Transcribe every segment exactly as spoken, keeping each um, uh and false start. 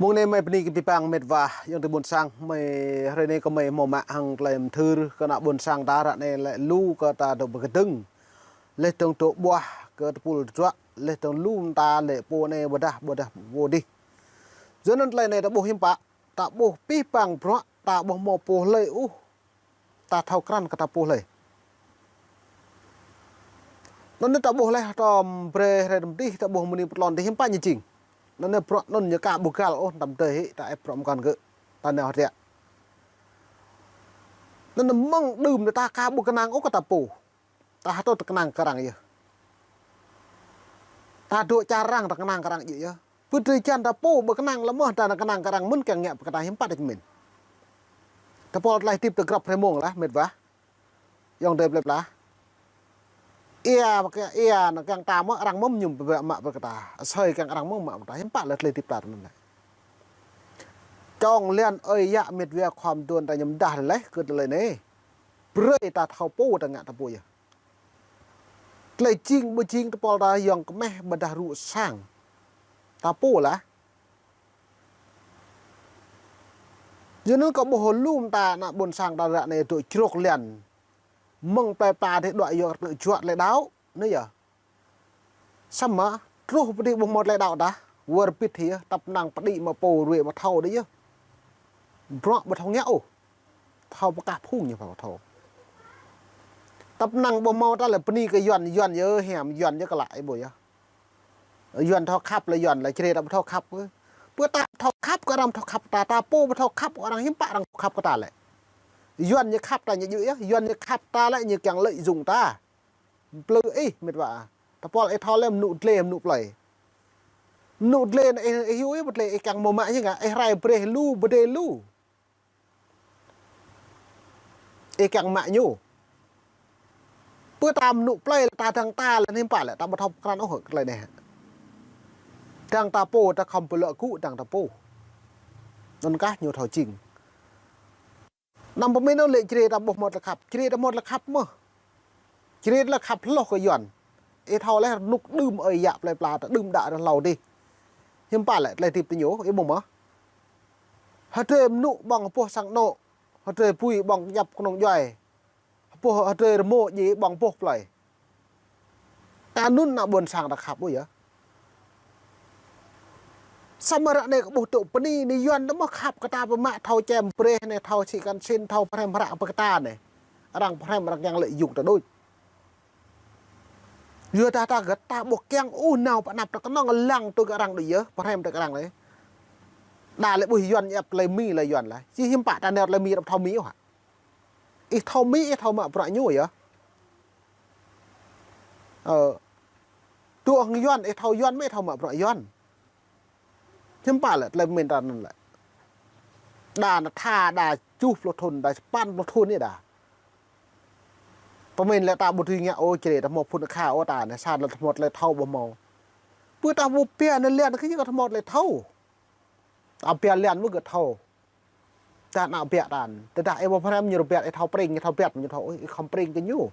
Mông anai mơi bơni kơ abih bang met wa, ayŏng adơi ƀuôn sang, mơi hrơi anai kơ mơi hmâo mă hăng tơlơi mơthưr kơ ană ƀuôn sang ta ră anai lĕ lu kơ ta dŏ pơkơdơ̆ng. Laih dơ̆ng dŏ ƀuah kơ tơpul tơdruă, laih dơ̆ng lu mơta lĕ pô anai ƀôdah, ƀôdah pô adih. Yua anŭn tơlơi anai ta ƀuh hiư̆m pă, ta ƀuh abih bang bruă, ta ƀuh hmâo pô hlơi ôh ta thâo krăn kơ ta pô hlơi. Anŭn anai ta ƀuh laih tơm brơi hrơi tơm dih, ta ƀuh mơni pơtlon dih hiư̆m pă ñu jing. Anŭn anai bruă anŭn ñu ka ƀu găl ôh, tơm dơi hĭ ta ĕp bruă mơkŏn gơ̆. Ta nao hơdră. Anŭn anai mơ̆ng đưm anai ta ka ƀu kơnang ôh kơ ta pô. Ta hơtô ta kơnang kơ arăng yơh. Ta dŏ čar arăng ta kơnang kơ arăng djơ̆ yơh. Pơtrơi čan ta pô ƀu kơnang lơ̆m mơ̆ ta nao kơnang kơ arăng mơ̆n kiăng ngă pơkơta hiư̆m pă đôč mơ̆n. Tơpul tơlơi hơdip ta grăp hrơi mông lah met wa. Ayŏng adơi plơi pla. Ia, ia nao kiăng ta mơ̆ arăng mơ̆m ñu pơbă mă pơkơta. Asơi kiăng arăng mơ̆m mă pơkơta hiư̆m pă lĕ tơlơi hơdip ta tui anŭn lĕ. Čong lian ơi yă met wa khŏm đuôn ta ñu pơdah laih kơ tơlơi anai. Brơi ta thâo pô ta ngă ta pô yơh. Tơlơi jing ƀu jing tơpul ta yŏng kơmeh ƀôdah rŭ sang. Ta pô lah. Yua anŭn kơ ƀuh lu mơta ană ƀuôn sang ta ră anai dŏ črŏk lian. Mơ̆ng plơi pla dih dŏ yua kơ tơlơi juă tơlơi đaŏ, anai yơh. Samơ̆ truh pơ dih ƀu hmâo tơlơi đaŏ tah, wơr bĭt hĭ yơh, tăp năng pơ dih mă pô ruai mă thâo dih yơh. Bruă ƀu thâo ngă ôh. Thâo pơkah phung ñu pha thâo. Tăp năng ƀu hmâo ta lĕ bơni kơ Yuan, Yuan yơh hiam, Yuan yơh kơ lă ih ƀuh yơh. Yuan thâo khăp lĕ Yuan lĕ črê ta ƀu thâo khăp. Pơ ta thâo khăp kơ arăng thâo khăp ta, ta pô ƀu thâo khăp kơ arăng hiư̆m pă arăng thâo khăp kơ ta lĕ. Yuan ñu khăp ta ñu djơ̆ yơh, Yuan ñu khăp ta lĕ ñu kiăng lợi dụng ta. Plư ih met wa. Tơpul ih thâo lĕ mơnŭ dlê mơnŭ plơi. Mơnŭ dlê anai ih, ih yua ih pơdlê ih kiăng mơ̆ mă ñu ngă, ih rai brơi lu, pơdê lu. Ih kiăng mă ñu. Pơ ta mơnŭ plơi lĕ ta dăng ta lĕ hiư̆m pă lĕ ta ƀu thâo krăn ôh kơ tơlơi anai. Dăng ta pô ta khŏm pơlŏ gŭ dăng ta pô. Anŭn kah ñu thâo jing. Anăm pơmĭn ôh lĕ črê ta ƀu hmâo tơlơi khăp, črê ta hmâo tơlơi khăp mơ̆. Črê tơlơi khăp hloh kơ Yuan. Ih thâo laih rơnŭk đưm ơi yă plơi pla ta đưm đă rơhlâo dih. Hiư̆m pă lĕ tơlơi hơdip tơ ñu, ih ƀuh mơ̆. Hơdrơi mơnŭ ƀơ̆ng boh sang anŏ. Hơdrơi apui ƀơ̆ng djăp kơnơ̆ng djuai. Boh hơdrơi rơmô djai ƀơ̆ng boh plơi. Ta anŭn ană ƀuôn sang ta khăp ôh yơh. Samơ̆ ră anai kơ ƀuh tŭ bơni anai Yuan ta mơ̆ khăp kơ ta pơmă thâo čem breh anai, thâo sĭ kăn sĭn, thâo pơhrăm hră pơkơta anai. Arăng pơhrăm arăng kiăng lợi dụng ta đôč. Yua dah ta gơ̆t ta ƀu kiăng ôh nao pơ anăp ta kơnơ̆ng lăng tui kơ arăng đôč yơh, pơhrăm tui kơ arăng anai. Đa lĕ ƀuh Yuan ĕp tơlơi Mi lĕ Yuan lah. Či hiư̆m pă ta nao tơlơi Mi ta ƀu thâo Mi ôh hă. Ih thâo Mi, ih thâo mă bruă ñu yơh. Ơ. Tui hăng Yuan, ih thâo Yuan mơ̆ ih thâo mă bruă Yuan. Hiư̆m pă lĕ tơlơi pơmĭn ta anŭn lĕ. Đa nao tha, đa tơjuh pluh thŭn, đa sapăn pluh thŭn anai đa. Pơmĭn lĕ ta ƀu dưi ngă ôh črê, ta hmâo phŭn akha ôh ta anai, sa lĕ ta hmâo tơlơi thâo ƀu hmâo. Pơ ta ƀu pia anai lian kơ ñu kơ ta hmâo tơlơi thâo. Ta pia lian mơ̆ gơ̆ thâo. Ta ană biă ta. Tơdah ih ƀu pơhrăm ñu rơbat, ih thâo pring, ih thâo bat, ñu thâo, ih khŏm pring kơ ñu.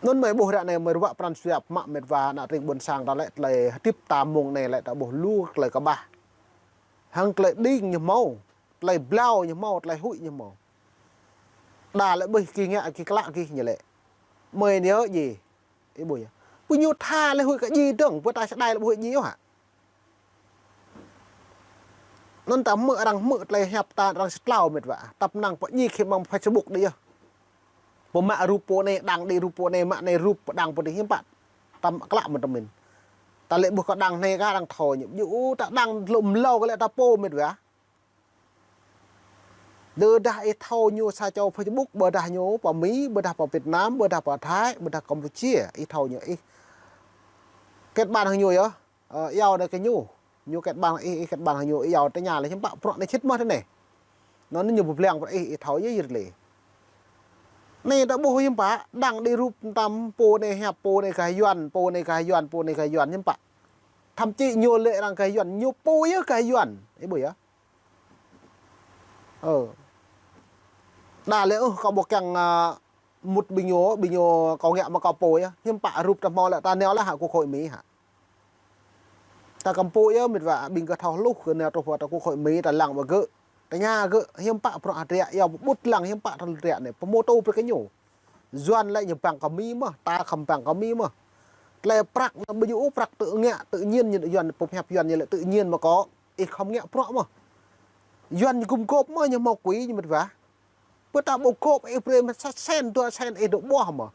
Anŭn mơi ƀuh ră anai mơi ruă pran jua pơmă met wa ană tring ƀuôn sang ta lĕ tơlơi hơdip ta mông anai lĕ ta ƀuh lu tơlơi kơƀah. Hăng tơlơi đing ñu hmâo, tơlơi blâo ñu hmâo, tơlơi huĭ ñu hmâo. Đa lĕ ƀuh gih ngă gih klă gih ñu lĕ. Mơi anai yơh djai. Ih ƀuh yơh. Ƀu ñu tha lĕ huĭ kơ djai dơ̆ng, pơ ta čơđai lĕ ƀu huĭ djai ôh hă. Anŭn ta hmư̆ arăng hmư̆ tơlơi hiăp ta arăng sơtlao met wa. Tăp năng pơ djai khĭn ƀơ̆ng Facebook đôč yơh. Pơmă rup pô anai, đăng đĭ rup pô anai, mă anai rup pơđăng pô adih hiư̆m pă. Ta mă klă mơ̆n tơmĭn. Ta lĕ ƀuh kơ đăng anai kah arăng thâo ñu. Yua ta đăng lŏm hlâo kơ lĕ ta pô met wa. Tơdah ih thâo ñu sa čô Facebook, ƀôdah ñu pơ Mi, ƀôdah pơ Việt Nam, ƀôdah pơ Thái, ƀôdah Campuchia, ih thâo ñu ih kết bạn hăng ñu yơh. Ơ, iâu anai kơ ñu. Ñu kết bạn ih, ih kết bạn hăng ñu, iâu tơña lĕ hiư̆m pă bruă anai sĭt mơ̆ tơ anai. Anŭn ñu pơblang bruă ih, ih thâo yơh yơh lĕ. Anai ta ƀuh hiư̆m pă, đăng đĭ rup tam pô anai hiăp pô anai gah Yuan, pô anai gah Yuan, pô anai gah Yuan hiư̆m pă. Thậm chí ñu lĕ arăng gah Yuan, ñu pô yơh gah Yuan. Ih ƀuh yơh. Ơ. Đa lĕ ôh, kâo ƀu kiăng, ơ, mŭt ƀing ñu, ƀing ñu kâo ngă mă kâo pô yơh. Hiư̆m pă rup ta hmâo lĕ ta nao lĕ hă kơ khối Mi hă. Ta kăm pô yơh, mĭt wa, ƀing gơ̆ thâo hluh kơ nao truh pơ ta kơ khối mi, ta lăng ƀơi gơ̆. Ta ña gơ̆ hiư̆m pă bruă hơdră, yua ƀu ƀut lăng hiư̆m pă thâo hơdră anai. Pơmô tô brơi kơ ñu. Yuan lĕ ñu păng kơ mi mơh, ta khăm păng kơ mi mơh. Tơlơi prăk anai ƀu djơ̆ ôh, prăk tự ngă, tự nhiên ñu, Yuan pơhiăp Yuan ñu lĕ tự nhiên mơ̆ kơ. Ih khăm ngă bruă mơh. Yuan ñu gum gôp mơh, ñu hmâo quỹ ñu mĭt wa. Pơ ta ƀu gôp ih brơi mă sa sen, dua sen ih dŏ ƀuah mơh.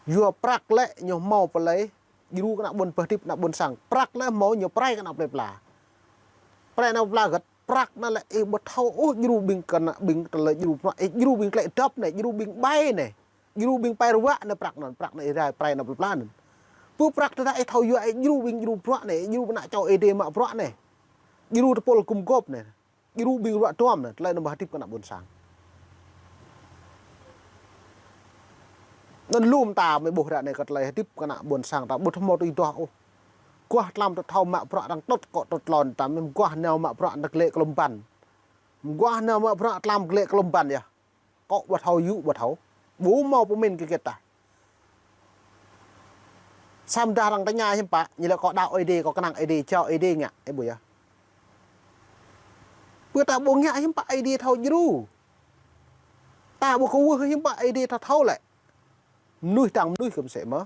Yua prăk lĕ ñu hmâo pơlei, djru kơ ană ƀôn pơtip ană ƀôn sang. Prăk lĕ hmâo ñu prai kơ ană plơi pla. Prai ană plơi pla gơ̆t, prăk anai lĕ ih ƀu thâo ôh djru ƀing kơ ană ƀing tơlơi djru bruă, ih djru ƀing klĕ dăp anai, djru ƀing ƀai anai. Djru ƀing pai ruă anai prăk anŭn, prăk anai ih rai prai ană plơi pla anŭn. Pơ prăk tơdah ih thâo yua ih djru ƀing djru bruă anai, ih djru ană čô ih dê mă bruă anai. Djru tơpul gum gôp anai. Djru ƀing ruă duăm anai, tơlơi anŭn ƀu hơdip kơ ană ƀôn sang. Anŭn lŏm ta mơ̆ ƀuh ră anai kơ tơlơi hơdip kơ ană ƀôn sang ta ƀu thâo hmâo tui duah ôh. Mơguah tlam tŭ thâo mă bruă arăng tŭt kơ tŭt lŏn ta mơguah nao mă bruă anŭn glĕ klŏm ƀăn. Mơguah nao mă bruă tlam glĕ klŏm ƀăn yơh. Kơ ƀu thâo yŭ ƀu thâo. Ƀu hmâo pơmĭn kơ gĕt ta. Samơ̆ dah arăng tơña hiư̆m pă, ñu lĕ kơ đaŏ Ơi Adai, kơ kơnang Ơi Adai, jao Ơi Adai ngă, ih ƀuh yơh. Pơ ta ƀu ngă hiư̆m pă Ơi Adai thâo djru. Ta ƀu kơwưh hiư̆m pă Ơi Adai thâo thâo lĕ. Mơnuih tang mơnuih kơ mơsĕ mơ̆.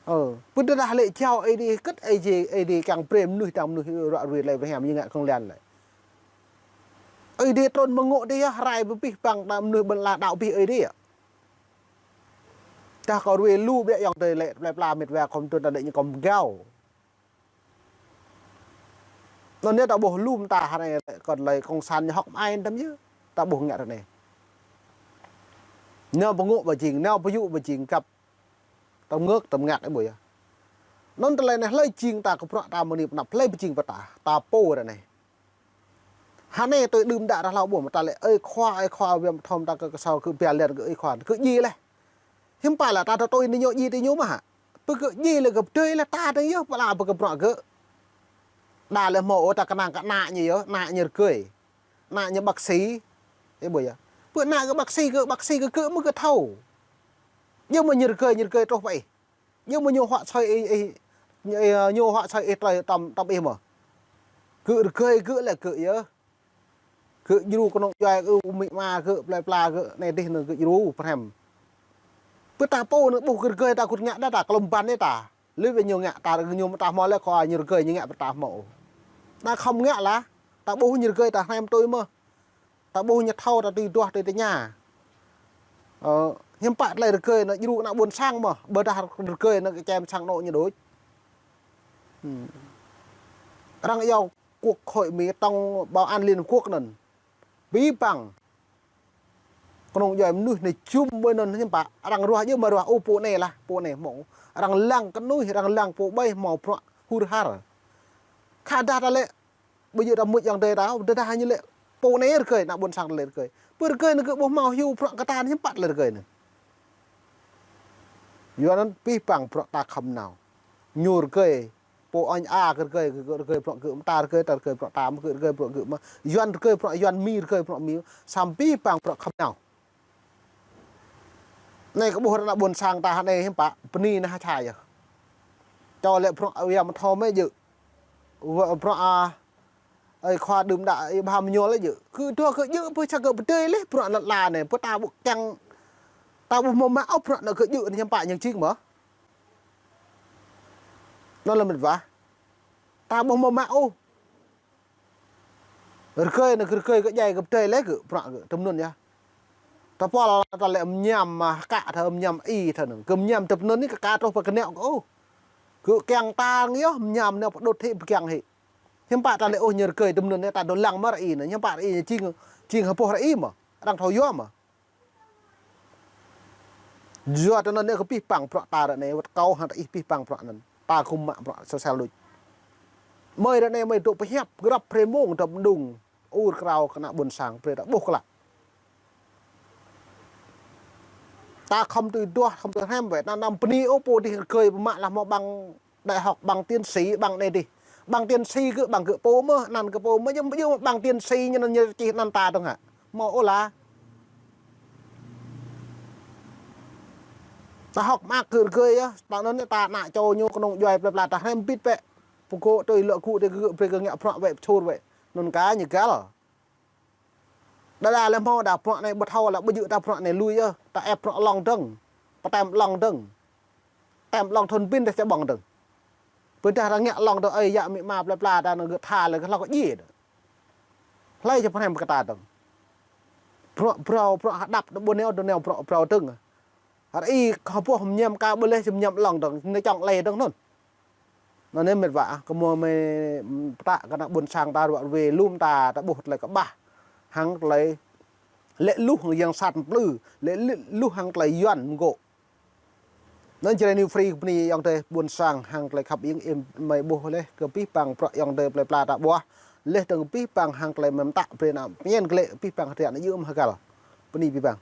Ơ, pơ tơdah lĕ jao Ơi Adai kơ̆t Ơi Adai, Ơi Adai kiăng brơi mơnuih tang mơnuih ruă ruai tơlơi pơhiam ñu ngă kơ̆ng lian lĕ. Ơi Adai trŭn mơ̆ng ngŏ dih yơh, rai pơ pih păng ta mơnuih ƀôn lan đaŏ pih Ơi Adai yơh. Tah kơ ruai lu ƀiă yŏng tơi lĕ plơi pla mĭt wa khŏm trŭn ta đĕ ñu khŏm gao. Anŭn yơh ta ƀuh lŏm ta hrơi anai kơ tơlơi kông sản ñu hŏk mơai tăm yơh. Ta ƀuh ngă ră anai. Nao pơ ngŏ ƀu jing, nao pơ yŭ ƀu jing kăp. Tăm ngơ̆k, tăm ngă ih ƀuh yơh. Anŭn tơlơi anai hlơi jing ta kơ bruă ta mơni pơnăp hlơi pơjing pơtah. Ta pô ră anai. Hơnai tui đưm đă ră hlâo ƀuh mơ̆ ta lĕ ơi khua, ơi khua, wơ̆t thom ta kơ kơsâo kơ bia lian kơ ơi khua, kơ djai lĕ. Hiư̆m pă lĕ ta tơtui anai ñu djai tui ñu mơ̆ hă. Pơ kơ djai lĕ kơ pơdơi lĕ ta tơ̆ng yơh, pơala pơ kơ bruă kơ. Đa lĕ hmâo ôh ta kơnang kơ ană ñu yơh, ană ñu rơgơi. Ană ñu bác sĩ. Ih ƀuh yơh. Pơ ană kơ bác sĩ kơ, bác sĩ kơ kơ mơ̆ kơ thâo. Yơh mơ̆ ñu rơgơi, ñu rơgơi truh pơ ih. Yơh mơ̆ ñu huă sơi ih, ih, ñu, ñu huă sơi ih tơlơi tăm, tăm ih mơ̆. Kơ rơgơi kơ lĕ kơ yơh. Kơ djru kơnơ̆ng djuai kơ amĭ ama kơ plơi pla kơ anai dih anŭn kơ djru pơhrăm. Pơ ta pô anŭn ƀuh kơ rơgơi ta kŭt ngă đa ta klŏm ƀăn đa ta. Lui wơ̆t ñu ngă ta ñu mơ̆ ta hmâo lĕ kơ ñu rơgơi ñu ngă pơ ta hmâo. Ta khŏm ngă lah. Ta ƀuh ñu rơgơi ta hrăm tui mơ̆. Ta ƀuh ñu thâo ta tui duah tui tơña. Ơ, hiư̆m pă tơlơi rơgơi anŭn djru kơ ană ƀôn sang mơ̆. Ƀôdah rơgơi anŭn kơ čem sang anŏ ñu đôč. Hmm. Arăng iâu Quốc hội Mỹ tong bảo an Liên Hợp Quốc anŭn. Pih păng. Kơnơ̆ng djuai mơnuih anai jum ƀơi anŭn hiư̆m pă. Arăng ruah yơh mă ruah ôh pô anai lah, pô anai hmâo. Arăng lăng kơ mơnuih, arăng lăng pô ƀai hmâo bruă hur har. Khă dah ta lĕ, ƀu djơ̆ ta mŭt yŏng tơi ta, tơdah ñu lĕ pô anai rơgơi, ană ƀôn sang ta lĕ rơgơi. Pơ rơgơi anŭn kơ ƀu hmâo hyu bruă kơ ta hiư̆m pă lĕ rơgơi anŭn. Yua anŭn pih păng bruă ta khŏm nao. Ñu rơgơi, pô añ a kơ rơgơi, kơ rơgơi bruă gơ̆ mơ̆, ta rơgơi, ta rơgơi bruă ta mơ̆, gơ̆ rơgơi bruă gơ̆ mơ̆. Yuan rơgơi bruă Yuan, Mi rơgơi bruă Mi, samơ̆ pih păng bruă khŏm nao. Anai kơ ƀuh ră ană ƀôn sang ta hơnai hiư̆m pă, bơni anai ha ča yơh. Čô lĕ bruă wia mơ̆ thâo mơ̆ djơ̆. Wă bruă a, ơi khua đưm đă ih bham ñu lĕ djơ̆. Kơ dua kơ djơ̆ pơ čang kơ pơdơi lĕ bruă lăt la anai, pơ ta ƀu kiăng, ta ƀu hmâo mă ôh bruă anŭn kơ djơ̆ anai hiư̆m pă ñu jing mơ̆. Anŭn lĕ mĭt wa. Ta ƀu hmâo mă ôh. Rơgơi anŭn kơ rơgơi kơ djai kơ pơdơi lĕ kơ bruă kơ tơm anŭn yơh. Ta pol ta lĕ mơñam mă kă thơ mơñam i thơ anŭn. Kơ mơñam tơm anŭn anai kơ ka truh pơ kơneo kơ ôh. Kơ kiăng ta yơh mơñam anai pơđŭt hĭ pơkiăng hĭ. Hiư̆m pă ta lĕ ôh ñu rơgơi tơm anŭn anai ta dŏ lăng mă ră i anai. Hiư̆m pă ră i anai jing, jing hơpôh ră i mơ̆. Arăng thâo yua mơ̆. Yua tơ anŭn anai kơ pih păng bruă ta ră anai, wơ̆t kâo hăng ta ih pih păng bruă anŭn. Ta kơ mă bruă sosial đôč. Mơi ră anai mơi dŏ pơhiăp, grăp brơi mông dŏ mơđung. Ur krao kơ ană ƀôn sang, brơi ta ƀuh klă. Ta khŏm tui duah, khŏm tui hrăm wơ̆t, anăm bơni ôh pô dih rơgơi pơmă lah hmâo bằng đại học, bằng tiến sĩ, bằng anai dih. Bằng tiến sĩ kơ, bằng kơ pô mơ̆, anăn kơ pô mơ̆, yơh, yơh bằng tiến sĩ ñu anăn ñu čih anăn ta dong hă. Hmâo ôh lah. Ta hơ̆k mơak kơ rơgơi yơh, ta anŭn ta ană čô ñu kơnung djuai plơi pla ta hrăm bĭt bĕ. Pơgô̆ tui lŏ gŭ tui gơ̆ brơi kơ ngă prŏng wĕ pơčur wĕ. Anŭn ka ñu găl. Đa đa lĕ hmâo đa prŏng anai ƀu thâo lĕ ƀu djơ̆ ta prŏng anai lui yơh. Ta ĕp prŏng lŏng dơ̆ng. Pơtăm lŏng dơ̆ng. Tăm lŏng thun pin ta čơƀơ̆ng dơ̆ng. Pơdah ta ngă lŏng dơ̆ng ơi yă mĭ ma plơi pla ta anŭn gơ̆ tha lĕ kơ hlŏk djai dơ̆ng. Hlơi či pơhrăm kơ ta dơ̆ng. Prŏng prŏng prŏng hơđăp ƀu neo dơ̆ng neo prŏng prŏng dơ̆ng. Hrơi kơ ƀuh mơñam ka ƀu lĕ či mơñam lŏng dơ̆ng, anai čŏng lĕ dơ̆ng anŭn. Anŭn anai mĕt wa, kơ mơ̆ mĕ pơtă kơ ană ƀôn sang ta ruă ruê lŏm ta, ta ƀuh tơlơi kơƀah. Hăng tơlơi lĕ luh hăng yang sat plư, lĕ luh hăng tơlơi yuan mơgô̆. Anŭn Jrai New Free kơ bơni ayŏng adơi ƀôn sang hăng tơlơi khăp ing im mơi ƀuh lĕ kơ pih pang prŏng ayŏng adơi plơi pla ta ƀuh. Lĕ dơ̆ng pih pang hăng tơlơi mơ̆ mơtă brơi ană pơñen kơ lĕ pih pang hơdră ană yơ̆ mơ̆ hơgăl. Bơni pih pang.